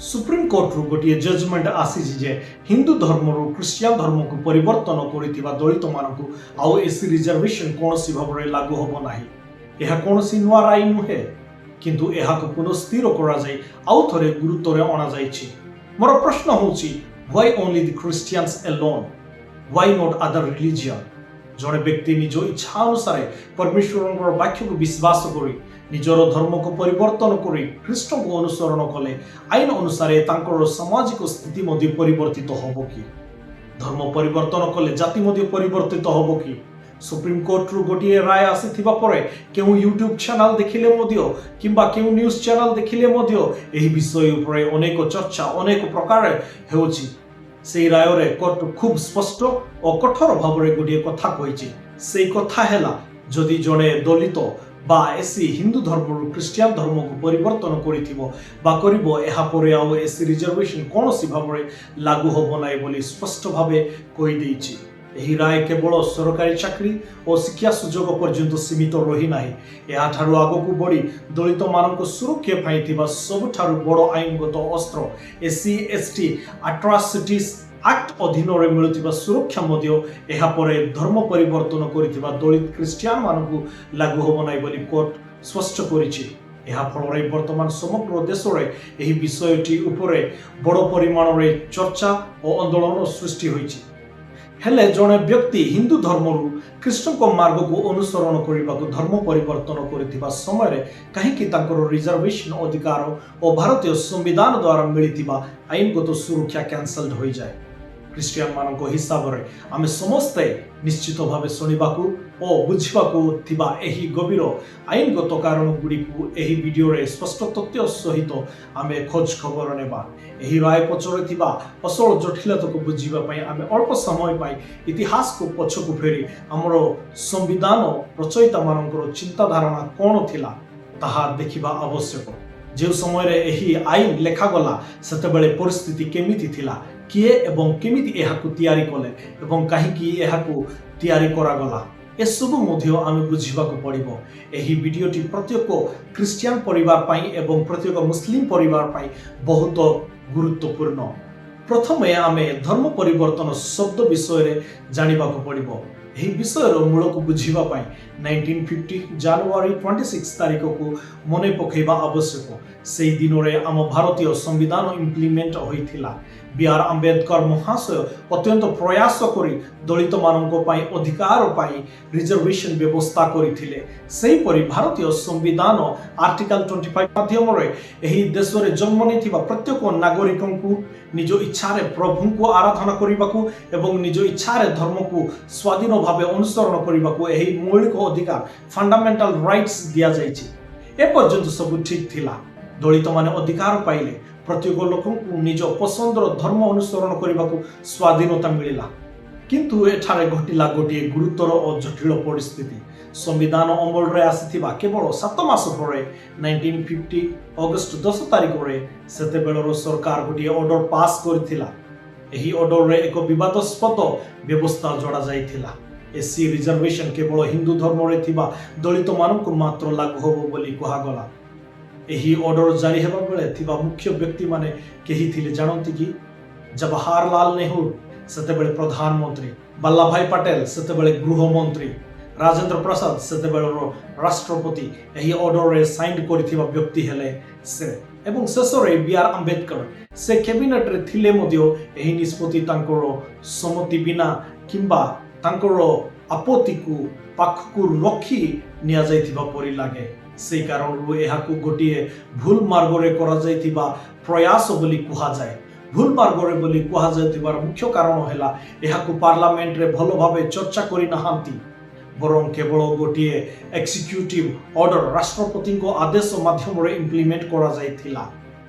ସୁପ୍ରିମକୋର୍ଟରୁ ଗୋଟିଏ ଜଜମେଣ୍ଟ ଆସିଛି ଯେ ହିନ୍ଦୁ ଧର୍ମରୁ ଖ୍ରୀଷ୍ଟିଆନ ଧର୍ମକୁ ପରିବର୍ତ୍ତନ କରିଥିବା ଦଳିତମାନଙ୍କୁ ଆଉ ଏସି ରିଜର୍ଭେସନ କୌଣସି ଭାବରେ ଲାଗୁ ହେବ ନାହିଁ। ଏହା କୌଣସି ନୂଆ ରାୟ ନୁହେଁ, କିନ୍ତୁ ଏହାକୁ ପୁନଃସ୍ଥିର କରାଯାଇ ଆଉ ଥରେ ଗୁରୁତ୍ୱରେ ଅଣାଯାଇଛି। ମୋର ପ୍ରଶ୍ନ ହେଉଛି, why only the Christians alone? Why not other religion? ଜଣେ ବ୍ୟକ୍ତି ନିଜ ଇଚ୍ଛା ଅନୁସାରେ ପରମେଶ୍ୱରଙ୍କର ବାକ୍ୟକୁ ବିଶ୍ୱାସ କରି ନିଜର ଧର୍ମକୁ ପରିବର୍ତ୍ତନ କରି ଖ୍ରୀଷ୍ଟଙ୍କୁ ଅନୁସରଣ କଲେ, ଆଇନ ଅନୁସାରେ ତାଙ୍କର ସାମାଜିକ ସ୍ଥିତି ମଧ୍ୟ ପରିବର୍ତ୍ତିତ ହେବ କି? ଧର୍ମ ପରିବର୍ତ୍ତନ କଲେ ଜାତି ମଧ୍ୟ ପରିବର୍ତ୍ତିତ ହେବ କି? ସୁପ୍ରିମକୋର୍ଟରୁ ଗୋଟିଏ ରାୟ ଆସିଥିବା ପରେ କେଉଁ ୟୁଟ୍ୟୁବ ଚ୍ୟାନେଲ ଦେଖିଲେ ମଧ୍ୟ କିମ୍ବା କେଉଁ ନ୍ୟୁଜ୍ ଚ୍ୟାନେଲ ଦେଖିଲେ ମଧ୍ୟ ଏହି ବିଷୟ ଉପରେ ଅନେକ ଚର୍ଚ୍ଚା ଅନେକ ପ୍ରକାର ହେଉଛି। ସେଇ ରାୟରେ କୋର୍ଟ ଖୁବ୍ ସ୍ପଷ୍ଟ ଓ କଠୋର ଭାବରେ ଗୋଟିଏ କଥା କହିଛି। ସେଇ କଥା ହେଲା, ଯଦି ଜଣେ ଦଳିତ ବା ଏସି ହିନ୍ଦୁ ଧର୍ମରୁ ଖ୍ରୀଷ୍ଟିଆନ ଧର୍ମକୁ ପରିବର୍ତ୍ତନ କରିଥିବ ବା କରିବ, ଏହାପରେ ଆଉ ଏସି ରିଜର୍ଭେସନ କୌଣସି ଭାବରେ ଲାଗୁ ହେବ ନାହିଁ ବୋଲି ସ୍ପଷ୍ଟ ଭାବେ କହିଦେଇଛି। ଏହି ରାୟ କେବଳ ସରକାରୀ ଚାକିରି ଓ ଶିକ୍ଷା ସୁଯୋଗ ପର୍ଯ୍ୟନ୍ତ ସୀମିତ ରହିନାହିଁ। ଏହାଠାରୁ ଆଗକୁ ବଢ଼ି ଦଳିତମାନଙ୍କ ସୁରକ୍ଷା ପାଇଁ ଥିବା ସବୁଠାରୁ ବଡ଼ ଆଇନଗତ ଅସ୍ତ୍ର ଏସି ଏସ୍ଟି ଆଟ୍ରାସିଟିସ୍ ଆକ୍ଟ ଅଧୀନରେ ମିଳୁଥିବା ସୁରକ୍ଷା ମଧ୍ୟ ଏହାପରେ ଧର୍ମ ପରିବର୍ତ୍ତନ କରିଥିବା ଦଳିତ ଖ୍ରୀଷ୍ଟିଆନମାନଙ୍କୁ ଲାଗୁ ହେବ ନାହିଁ ବୋଲି କୋର୍ଟ ସ୍ପଷ୍ଟ କରିଛି। ଏହା ଫଳରେ ବର୍ତ୍ତମାନ ସମଗ୍ର ଦେଶରେ ଏହି ବିଷୟଟି ଉପରେ ବଡ଼ ପରିମାଣରେ ଚର୍ଚ୍ଚା ଓ ଆନ୍ଦୋଳନ ସୃଷ୍ଟି ହୋଇଛି। ହେଲେ ଜଣେ ବ୍ୟକ୍ତି ହିନ୍ଦୁ ଧର୍ମରୁ ଖ୍ରୀଷ୍ଟଙ୍କ ମାର୍ଗକୁ ଅନୁସରଣ କରିବାକୁ ଧର୍ମ ପରିବର୍ତ୍ତନ କରିଥିବା ସମୟରେ କାହିଁକି ତାଙ୍କର ରିଜର୍ଭେସନ ଅଧିକାର ଓ ଭାରତୀୟ ସମ୍ବିଧାନ ଦ୍ୱାରା ମିଳିଥିବା ଆଇନଗତ ସୁରକ୍ଷା କ୍ୟାନସେଲ୍ଡ ହୋଇଯାଏ? ଖ୍ରୀଷ୍ଟିଆନମାନଙ୍କ ହିସାବରେ ଆମେ ସମସ୍ତେ ନିଶ୍ଚିତ ଭାବେ ଶୁଣିବାକୁ ଓ ବୁଝିବାକୁ ଥିବା ଏହି ଗଭୀର ଆଇନଗତ କାରଣ ଗୁଡ଼ିକୁ ଏହି ଭିଡ଼ିଓରେ ସ୍ପଷ୍ଟ ତଥ୍ୟ ସହିତ ଆମେ ଖୋଜ ଖବର ନେବା। ଏହି ରାୟ ପଛରେ ଥିବା ଅସଲ ଜଟିଳତାକୁ ବୁଝିବା ପାଇଁ ଆମେ ଅଳ୍ପ ସମୟ ପାଇଁ ଇତିହାସକୁ ପଛକୁ ଫେରି ଆମର ସମ୍ବିଧାନ ରଚୟିତାମାନଙ୍କର ଚିନ୍ତାଧାରଣା କ'ଣ ଥିଲା, ତାହା ଦେଖିବା ଆବଶ୍ୟକ। ଯେଉଁ ସମୟରେ ଏହି ଆଇନ ଲେଖାଗଲା, ସେତେବେଳେ ପରିସ୍ଥିତି କେମିତି ଥିଲା, କିଏ ଏବଂ କେମିତି ଏହାକୁ ତିଆରି କଲେ ଏବଂ କାହିଁକି ଏହାକୁ ତିଆରି କରାଗଲା, ଏସବୁ ମଧ୍ୟ ଆମେ ବୁଝିବାକୁ ପଡ଼ିବ। ଏହି ଭିଡ଼ିଓଟି ପ୍ରତ୍ୟେକ ଖ୍ରୀଷ୍ଟିଆନ ପରିବାର ପାଇଁ ଏବଂ ପ୍ରତ୍ୟେକ ମୁସଲିମ ପରିବାର ପାଇଁ ବହୁତ ଗୁରୁତ୍ୱପୂର୍ଣ୍ଣ। ପ୍ରଥମେ ଆମେ ଧର୍ମ ପରିବର୍ତ୍ତନ ଶବ୍ଦ ବିଷୟରେ ଜାଣିବାକୁ ପଡ଼ିବ। ଏହି ବିଷୟର ମୂଳକୁ ବୁଝିବା ପାଇଁ 1950 ଜାନୁଆରୀ 26 ତାରିଖକୁ ମନେ ପକାଇବା ଆବଶ୍ୟକ। ସେହି ଦିନରେ ଆମ ଭାରତୀୟ ସମ୍ବିଧାନ ଇମ୍ପ୍ଲିମେଣ୍ଟ ହୋଇଥିଲା। ବି ଆର୍ ଆମ୍ବେଦକର ମହାଶୟ ଅତ୍ୟନ୍ତ ପ୍ରୟାସ କରି ଦଳିତମାନଙ୍କ ପାଇଁ ଅଧିକାର ପାଇଁ ରିଜର୍ଭେସନ ବ୍ୟବସ୍ଥା କରିଥିଲେ। ସେହିପରି ଭାରତୀୟ ସମ୍ବିଧାନ ଆର୍ଟିକଲ 25 ମାଧ୍ୟମରେ ଏହି ଦେଶରେ ଜନ୍ମ ନେଇଥିବା ପ୍ରତ୍ୟେକ ନାଗରିକଙ୍କୁ ନିଜ ଇଚ୍ଛାରେ ପ୍ରଭୁଙ୍କୁ ଆରାଧନା କରିବାକୁ ଏବଂ ନିଜ ଇଚ୍ଛାରେ ଧର୍ମକୁ ସ୍ୱାଧୀନ ଭାବେ ଅନୁସରଣ କରିବାକୁ ଏହି ମୌଳିକ ଅଧିକାର, ଫଣ୍ଡାମେଣ୍ଟାଲ ରାଇଟ୍ସ ଦିଆଯାଇଛି। ଏପର୍ଯ୍ୟନ୍ତ ସବୁ ଠିକ୍ ଥିଲା। ଦଳିତମାନେ ଅଧିକାର ପାଇଲେ। ପ୍ରତ୍ୟେକ ଲୋକଙ୍କୁ ନିଜ ପସନ୍ଦର ଧର୍ମ ଅନୁସରଣ କରିବାକୁ ସ୍ୱାଧୀନତା ମିଳିଲା। କିନ୍ତୁ ଏଠାରେ ଘଟିଲା ଗୋଟିଏ ଗୁରୁତର ଓ ଜଟିଳ ପରିସ୍ଥିତି। ସମ୍ବିଧାନ ଅମଳରେ ଆସିଥିବା କେବଳ 7 ମାସ ପରେ 1950 ଅଗଷ୍ଟ 10 ତାରିଖରେ ସେତେବେଳର ସରକାର ଗୋଟିଏ ଅର୍ଡର ପାସ୍ କରିଥିଲା। ଏହି ଅର୍ଡରରେ ଏକ ବିବାଦାସ୍ପଦ ବ୍ୟବସ୍ଥା ଯୋଡ଼ାଯାଇଥିଲା। ଏସି ରିଜର୍ଭେସନ କେବଳ ହିନ୍ଦୁ ଧର୍ମରେ ଥିବା ଦଳିତମାନଙ୍କୁ ମାତ୍ର ଲାଗୁ ହେବ ବୋଲି କୁହାଗଲା। ଏହି ଅର୍ଡର ଜାରି ହେବା ବେଳେ ଥିବା ମୁଖ୍ୟ ବ୍ୟକ୍ତିମାନେ କେହି ଥିଲେ ଜାଣନ୍ତି କି? ଜବାହରଲାଲ ନେହେରୁ ସେତେବେଳେ ପ୍ରଧାନମନ୍ତ୍ରୀ, ବଲ୍ଲଭଭାଇ ପଟେଲ ସେତେବେଳେ ଗୃହମନ୍ତ୍ରୀ, ରାଜେନ୍ଦ୍ର ପ୍ରସାଦ ସେତେବେଳର ରାଷ୍ଟ୍ରପତି। ଏହି ଅର୍ଡରରେ ସାଇନ୍ କରିଥିବା ବ୍ୟକ୍ତି ହେଲେ ସେ ଏବଂ ଶେଷରେ ବି ଆର୍ ଆମ୍ବେଦକର। ସେ କ୍ୟାବିନେଟରେ ଥିଲେ ମଧ୍ୟ ଏହି ନିଷ୍ପତ୍ତି ତାଙ୍କର ସମ୍ମତି ବିନା କିମ୍ବା ତାଙ୍କର ଆପତ୍ତିକୁ ପାଖକୁ ରଖି ନିଆଯାଇଥିବା ପରି ଲାଗେ। ସେଇ କାରଣରୁ ଏହାକୁ ଗୋଟିଏ ଭୁଲ ମାର୍ଗରେ କରାଯାଇଥିବା ପ୍ରୟାସ ବୋଲି କୁହାଯାଏ। ଭୁଲ ମାର୍ଗରେ ବୋଲି କୁହାଯାଉଥିବାର ମୁଖ୍ୟ କାରଣ ହେଲା, ଏହାକୁ ପାର୍ଲାମେଣ୍ଟରେ ଭଲ ଭାବେ ଚର୍ଚ୍ଚା କରିନାହାନ୍ତି, ବରଂ କେବଳ ଗୋଟିଏ ଏକ୍ସିକ୍ୟୁଟିଭ ଅର୍ଡର, ରାଷ୍ଟ୍ରପତିଙ୍କ ଆଦେଶ ମାଧ୍ୟମରେ ଇମ୍ପ୍ଲିମେଣ୍ଟ କରାଯାଇଥିଲା।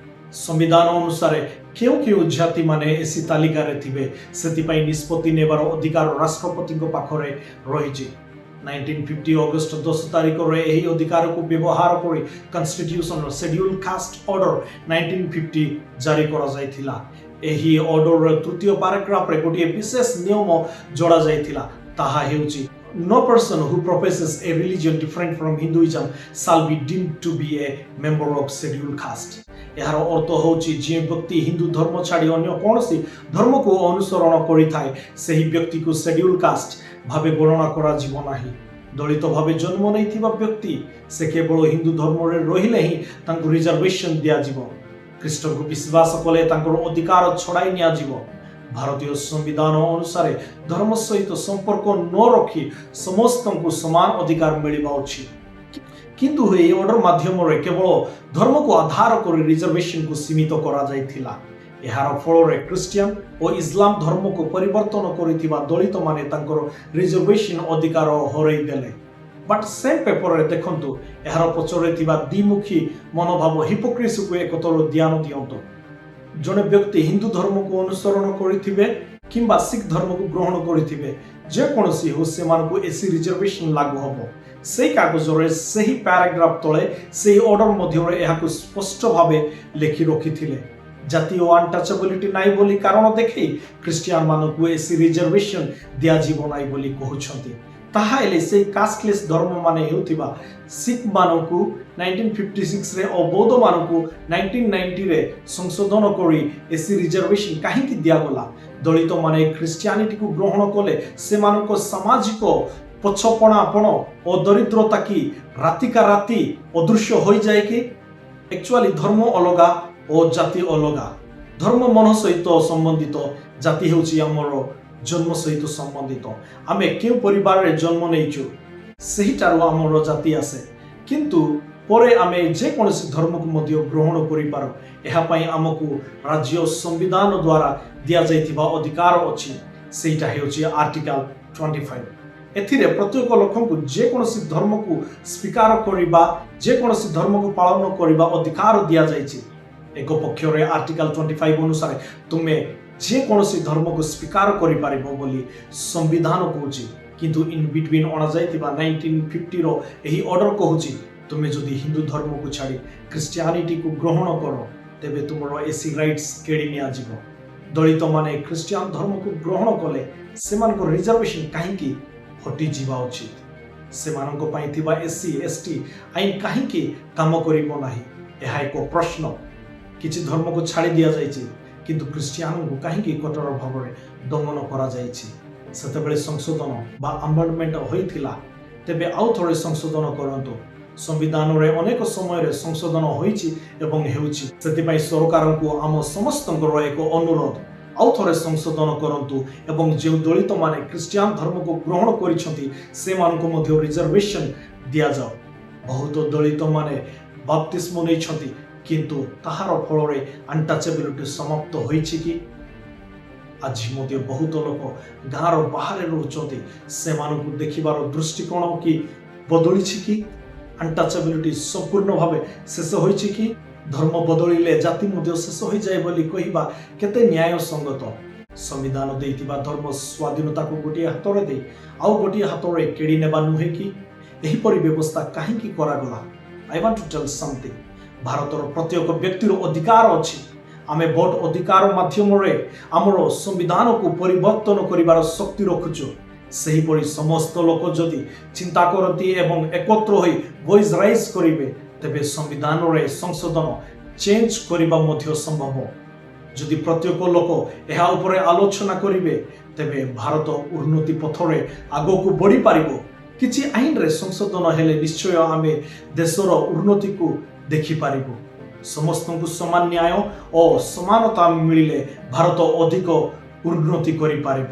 ସମ୍ବିଧାନ ଅନୁସାରେ କେଉଁ କେଉଁ ଜାତିମାନେ ଏସି ତାଲିକାରେ ଥିବେ, ସେଥିପାଇଁ ନିଷ୍ପତ୍ତି ନେବାର ଅଧିକାର ରାଷ୍ଟ୍ରପତିଙ୍କ ପାଖରେ ରହିଛି। 1950 ଅଗଷ୍ଟ 10 ତାରିଖରେ ଏହି ଅଧିକାରକୁ ବ୍ୟବହାର କରି କନଷ୍ଟିଟ୍ୟୁସନର ସେଡ୍ୟୁଲ କାଷ୍ଟ ଅର୍ଡର 1950 ଜାରି କରାଯାଇଥିଲା। ଏହି ଅର୍ଡରର ତୃତୀୟ ପାରାଗ୍ରାଫରେ ଗୋଟିଏ ବିଶେଷ ନିୟମ ଯୋଡ଼ାଯାଇଥିଲା। ତାହା ହେଉଛି, No person who professes a religion different from Hinduism shall be deemed to be a member of scheduled caste. ଏହାର ଅର୍ଥ ହେଉଛି, ଯେଉଁ ବ୍ୟକ୍ତି ହିନ୍ଦୁ ଧର୍ମ ଛାଡ଼ି ଅନ୍ୟ କୌଣସି ଧର୍ମକୁ ଅନୁସରଣ କରିଥାଏ, ସେହି ବ୍ୟକ୍ତିକୁ ସେଡ୍ୟୁଲ୍ କାଷ୍ଟ ଭାବେ ଗଣନା କରାଯିବ ନାହିଁ। ଦଳିତ ଭାବେ ଜନ୍ମ ନେଇଥିବା ବ୍ୟକ୍ତି, ସେ କେବଳ ହିନ୍ଦୁ ଧର୍ମରେ ରହିଲେ ହିଁ ତାଙ୍କୁ ରିଜର୍ଭେସନ ଦିଆଯିବ। ଖ୍ରୀଷ୍ଟଙ୍କୁ ବିଶ୍ୱାସ କଲେ ତାଙ୍କର ଅଧିକାର ଛଡ଼ାଇ ନିଆଯିବ। ଭାରତୀୟ ସମ୍ବିଧାନ ଅନୁସାରେ ଧର୍ମ ସହିତ ସମ୍ପର୍କ ନ ରଖି ସମସ୍ତଙ୍କୁ ସମାନ ଅଧିକାର ମିଳିବା ଉଚିତ। କିନ୍ତୁ ଏହି ଅର୍ଡର ମାଧ୍ୟମରେ କେବଳ ଧର୍ମକୁ ଆଧାର କରି ରିଜର୍ଭେସନକୁ ସୀମିତ କରାଯାଇଥିଲା। ଏହାର ଫଳରେ ଖ୍ରୀଷ୍ଟିଆନ ଓ ଇସଲାମ ଧର୍ମକୁ ପରିବର୍ତ୍ତନ କରିଥିବା ଦଳିତମାନେ ତାଙ୍କର ରିଜର୍ଭେସନ ଅଧିକାର ହରାଇ ଦେଲେ। ବଟ୍ ସେମ୍ ପେପରରେ ଦେଖନ୍ତୁ, ଏହାର ପଛରେ ଥିବା ଦ୍ୱିମୁଖୀ ମନୋଭାବ, ହିପୋକ୍ରେସିକୁ ଏକଥର ଧ୍ୟାନ ଦିଅନ୍ତୁ। ଜଣେ ବ୍ୟକ୍ତି ହିନ୍ଦୁ ଧର୍ମକୁ ଅନୁସରଣ କରିଥିବେ କିମ୍ବା ଶିଖ ଧର୍ମକୁ ଗ୍ରହଣ କରିଥିବେ, ଯେକୌଣସି ହେଉ, ସେମାନଙ୍କୁ ଏସସି ରିଜର୍ଭେସନ ଲାଗୁ ହେବ। ସେଇ କାଗଜରେ, ସେହି ପ୍ୟାରାଗ୍ରାଫ ତଳେ, ସେହି ଅର୍ଡର ମଧ୍ୟରେ ଏହାକୁ ସ୍ପଷ୍ଟ ଭାବେ ଲେଖି ରଖିଥିଲେ। ଜାତି ଓ ଅନଟଚେବିଲିଟି ନାହିଁ ବୋଲି କାରଣ ଦେଖେଇ ଖ୍ରୀଷ୍ଟିଆନ ମାନଙ୍କୁ ଏସସି ରିଜର୍ଭେସନ ଦିଆଯିବ ନାହିଁ ବୋଲି କହୁଛନ୍ତି। ତାହାହେଲେ ସେଇ କାଷ୍ଟଲେସ୍ ଧର୍ମମାନେ ହେଉଥିବା ଶିଖ ମାନଙ୍କୁ 1956ରେ ଓ ବୌଦ୍ଧମାନଙ୍କୁ 1990ରେ ସଂଶୋଧନ କରି ଏସସି ରିଜର୍ଭେସନ କାହିଁକି ଦିଆଗଲା? ଦଳିତମାନେ ଖ୍ରୀଷ୍ଟିଆନିଟିକୁ ଗ୍ରହଣ କଲେ ସେମାନଙ୍କ ସାମାଜିକ ପଛପଣାପଣ ଓ ଦରିଦ୍ରତା କି ରାତିକା ରାତି ଅଦୃଶ୍ୟ ହୋଇଯାଏ କି? ଆକ୍ଚୁଆଲି ଧର୍ମ ଅଲଗା ଓ ଜାତି ଅଲଗା। ଧର୍ମ ମନ ସହିତ ସମ୍ବନ୍ଧିତ, ଜାତି ହେଉଛି ଆମର ଜନ୍ମ ସହିତ ସମ୍ବନ୍ଧିତ। ଆମେ କେଉଁ ପରିବାରରେ ଜନ୍ମ ନେଇଛୁ, ସେହିଠାରୁ ଆମର ଜାତି ଆସେ। କିନ୍ତୁ ପରେ ଆମେ ଯେକୌଣସି ଧର୍ମକୁ ମଧ୍ୟ ଗ୍ରହଣ କରିପାରୁ। ଏହା ପାଇଁ ଆମକୁ ରାଜ୍ୟ ସମ୍ବିଧାନ ଦ୍ୱାରା ଦିଆଯାଇଥିବା ଅଧିକାର ଅଛି। ସେଇଟା ହେଉଛି ଆର୍ଟିକଲ 25। ଏଥିରେ ପ୍ରତ୍ୟେକ ଲୋକଙ୍କୁ ଯେକୌଣସି ଧର୍ମକୁ ସ୍ୱୀକାର କରିବା, ଯେକୌଣସି ଧର୍ମକୁ ପାଳନ କରିବା ଅଧିକାର ଦିଆଯାଇଛି। ଏକ ପକ୍ଷରେ ଆର୍ଟିକଲ 25 ଅନୁସାରେ ତୁମେ ଯେକୌଣସି ଧର୍ମକୁ ସ୍ୱୀକାର କରିପାରିବ ବୋଲି ସମ୍ବିଧାନ କହୁଛି, କିନ୍ତୁ ଇନ୍ ବିଟୱିନ୍ ଅଣାଯାଇଥିବା 1950ର ଏହି ଅର୍ଡର କହୁଛି, ତୁମେ ଯଦି ହିନ୍ଦୁ ଧର୍ମକୁ ଛାଡ଼ି ଖ୍ରୀଷ୍ଟିଆନିଟିକୁ ଗ୍ରହଣ କର, ତେବେ ତୁମର ଏସସି ରାଇଟ୍ସ କେଡ଼ି ନିଆଯିବ। ଦଳିତମାନେ ଖ୍ରୀଷ୍ଟିଆନ ଧର୍ମକୁ ଗ୍ରହଣ କଲେ ସେମାନଙ୍କ ରିଜର୍ଭେସନ କାହିଁକି ହଟିଯିବା ଉଚିତ? ସେମାନଙ୍କ ପାଇଁ ଥିବା ଏସସି ଏସଟି ଆଇନ କାହିଁକି କାମ କରିବ ନାହିଁ? ଏହା ଏକ ପ୍ରଶ୍ନ। କିଛି ଧର୍ମକୁ ଛାଡ଼ି ଦିଆଯାଇଛି, କିନ୍ତୁ ଖ୍ରୀଷ୍ଟିଆନଙ୍କୁ କାହିଁକି କଠୋର ଭାବରେ ଦମନ କରାଯାଇଛି? ସେତେବେଳେ ସଂଶୋଧନ ବା ଆମେଣ୍ଡମେଣ୍ଟ ହୋଇଥିଲା, ତେବେ ଆଉ ଥରେ ସଂଶୋଧନ କରନ୍ତୁ। ସମ୍ବିଧାନରେ ଅନେକ ସମୟରେ ସଂଶୋଧନ ହୋଇଛି ଏବଂ ହେଉଛି। ସେଥିପାଇଁ ସରକାରଙ୍କୁ ଆମ ସମସ୍ତଙ୍କର ଏକ ଅନୁରୋଧ, ଆଉ ଥରେ ସଂଶୋଧନ କରନ୍ତୁ ଏବଂ ଯେଉଁ ଦଳିତମାନେ ଖ୍ରୀଷ୍ଟିଆନ ଧର୍ମକୁ ଗ୍ରହଣ କରିଛନ୍ତି, ସେମାନଙ୍କୁ ମଧ୍ୟ ରିଜର୍ଭେସନ ଦିଆଯାଉ। ବହୁତ ଦଳିତମାନେ ବାପ୍ତିସ୍ମ ନେଇଛନ୍ତି, କିନ୍ତୁ ତାହାର ଫଳରେ ଅନଟଚେବିଲିଟି ସମାପ୍ତ ହୋଇଛି କି? ଆଜି ମଧ୍ୟ ବହୁତ ଲୋକ ଗାଁର ବାହାରେ ରହୁଛନ୍ତି। ସେମାନଙ୍କୁ ଦେଖିବାର ଦୃଷ୍ଟିକୋଣ କି ବଦଳିଛି କି? ଅନଟଚେବିଲିଟି ସମ୍ପୂର୍ଣ୍ଣ ଭାବେ ଶେଷ ହୋଇଛି କି? ଧର୍ମ ବଦଳିଲେ ଜାତି ମଧ୍ୟ ଶେଷ ହୋଇଯାଏ ବୋଲି କହିବା କେତେ ନ୍ୟାୟ ସଙ୍ଗତ? ସମ୍ବିଧାନ ଦେଇଥିବା ଧର୍ମ ସ୍ୱାଧୀନତାକୁ ଗୋଟିଏ ହାତରେ ଦେଇ ଆଉ ଗୋଟିଏ ହାତରେ କେଡ଼ି ନେବା ନୁହେଁ କି? ଏହିପରି ବ୍ୟବସ୍ଥା କାହିଁକି କରାଗଲା? I want to tell something. ଭାରତର ପ୍ରତ୍ୟେକ ବ୍ୟକ୍ତିର ଅଧିକାର ଅଛି। ଆମେ ଭୋଟ ଅଧିକାର ମାଧ୍ୟମରେ ଆମର ସମ୍ବିଧାନକୁ ପରିବର୍ତ୍ତନ କରିବାର ଶକ୍ତି ରଖୁଛୁ। ସେହିପରି ସମସ୍ତ ଲୋକ ଯଦି ଚିନ୍ତା କରନ୍ତି ଏବଂ ଏକତ୍ର ହୋଇ ଭଏସ୍ ରାଇଜ୍ କରିବେ, ତେବେ ସମ୍ବିଧାନରେ ସଂଶୋଧନ, ଚେଞ୍ଜ କରିବା ମଧ୍ୟ ସମ୍ଭବ। ଯଦି ପ୍ରତ୍ୟେକ ଲୋକ ଏହା ଉପରେ ଆଲୋଚନା କରିବେ, ତେବେ ଭାରତ ଉନ୍ନତି ପଥରେ ଆଗକୁ ବଢ଼ିପାରିବ। କିଛି ଆଇନରେ ସଂଶୋଧନ ହେଲେ ନିଶ୍ଚୟ ଆମେ ଦେଶର ଉନ୍ନତିକୁ ଦେଖିପାରିବୁ। ସମସ୍ତଙ୍କୁ ସମାନ ନ୍ୟାୟ ଓ ସମାନତା ମିଳିଲେ ଭାରତ ଅଧିକ ଉନ୍ନତି କରିପାରିବ।